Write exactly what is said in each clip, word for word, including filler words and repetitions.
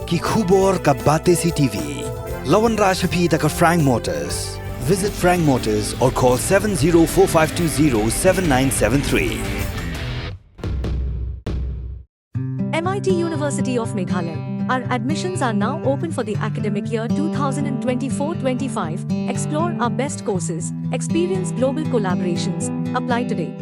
Ki khubor ka Batesi T V. La wanrah sha phi da ka Frank Motors. Visit Frank Motors or call seven zero four five two zero seven nine seven three. M I T University of Meghalaya. Our admissions are now open for the academic year two thousand twenty-four twenty-five. Explore our best courses, experience global collaborations. Apply today.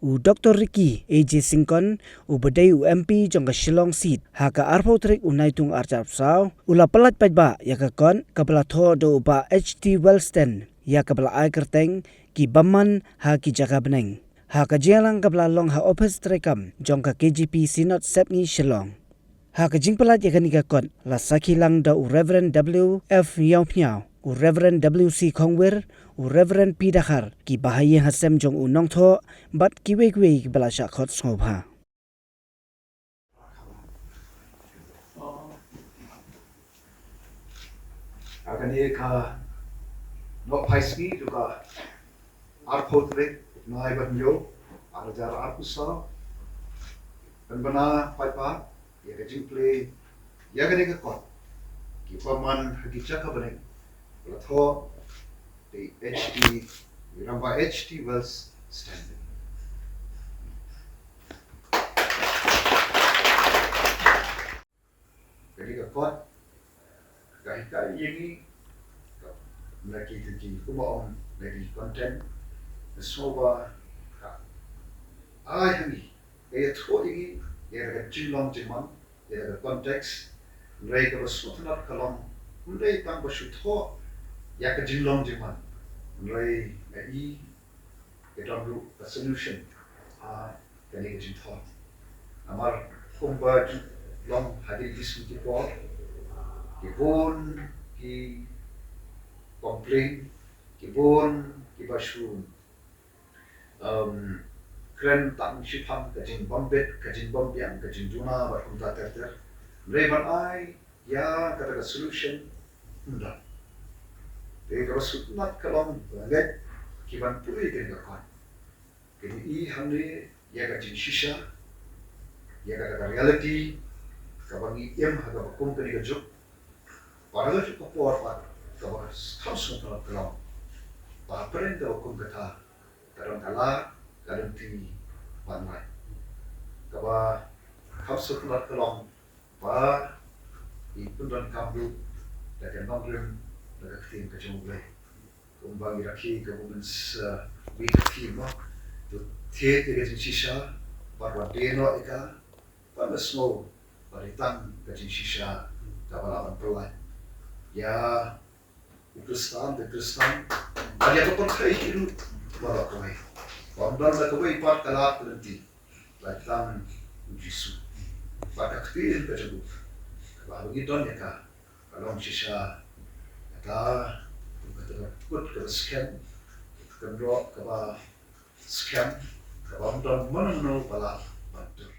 U Doctor Ricky A J Syngkon, u ba dei u M P jong ka Shillong seat, ha ka arphew tarik u Naitung arphew saw, u la pyllait paidbah ïa ka kot kaba la thoh da u Bah H T Wellston, ïa kaba la ai kyrteng Ki Bymman ha ki Jaka Bneng, ha ka jingïalang kaba la long ha ophis treikam jong ka K J P Synod Sepngi Shillong. Ha ka jingpyllait ïa kane ka kot la sakhi lang da u Reverend W F Ïawphniaw, u Reverend W C Khongwir, u Reverend P Dkhar, ki bahaïing hasem jong u nongthoh, bad kiwei kiwei kiba la shah khot sngewbha. Ha kane ka Nohphaisngi, ka arphew tarik, nai bad hynñiew, ar hajar arphew saw. Pynbna paidbah ïa ka jingplie ïa kane ka kot, Ki Bymman ha ki Jaka Bneng, la thoh da H T, Rangbah H T Wells Stanley. Kane ka kot ka hikai ïa ngi na ki, ki, ki, kumba ong, na ki content, na sngewbha ka ai ha ngi, ka ïathuh ïa ngi ïa ka jinglong jingman, ïa ka context. Hynrei kaba sngewtynnat ka long, ym dei tang ba shu thoh ïa ka jinglong jingman, hynrei nga i ka don ruh ka solution ha kane ka jingthoh. Namar kumba ju long ha kine ki sngi ki por, ki bun ki complain, ki bun kiba shu, um, kren tang shiphang, ka jingbym bit, ka jingbym biang, ka jingduna bad kumta ter ter. Hynrei ban ai ïa kata ka solution, ym don. Te kaba sngewtynnat ka long ba ngeit ki ban pule ïa kane ka kot, kin i hangne ïa ka jingshisha, ïa kata ka reality kaba ngi im ha kaba kum kane ka juk. Bad ha kajuh ka por pat, kaba kham sngewtynnat ka long ba hapdeng kaba kum kata, ka don ka lad, ka lynti ban lait. Kaba kham sngewtynnat ka long ba ngi pyndonkam ruh da ka nongrim, da ka ktien ka jong U Blei. Kumba ngi rakhe ka Women's, uh, Week of Theme, mo. To thied ïa ka jingshisha, bad wat die noh ïa ka, ban da sngew ba dei tang ka jingshisha kaba lah ban pyllait ïa u Khristan, te Khristan, bad ïa ka pyrthei hi ruh baroh kawei. Bym don da kawei pat ka lad ka lynti, lait tang U Jisu bad ka ktien ka jong u. Kaba haba ngi don ïa ka, ka long shisha kata, kata ka kut kaba skhem, ka kynroh kaba skhem, kaba ym don mano mano ba lah ban tur.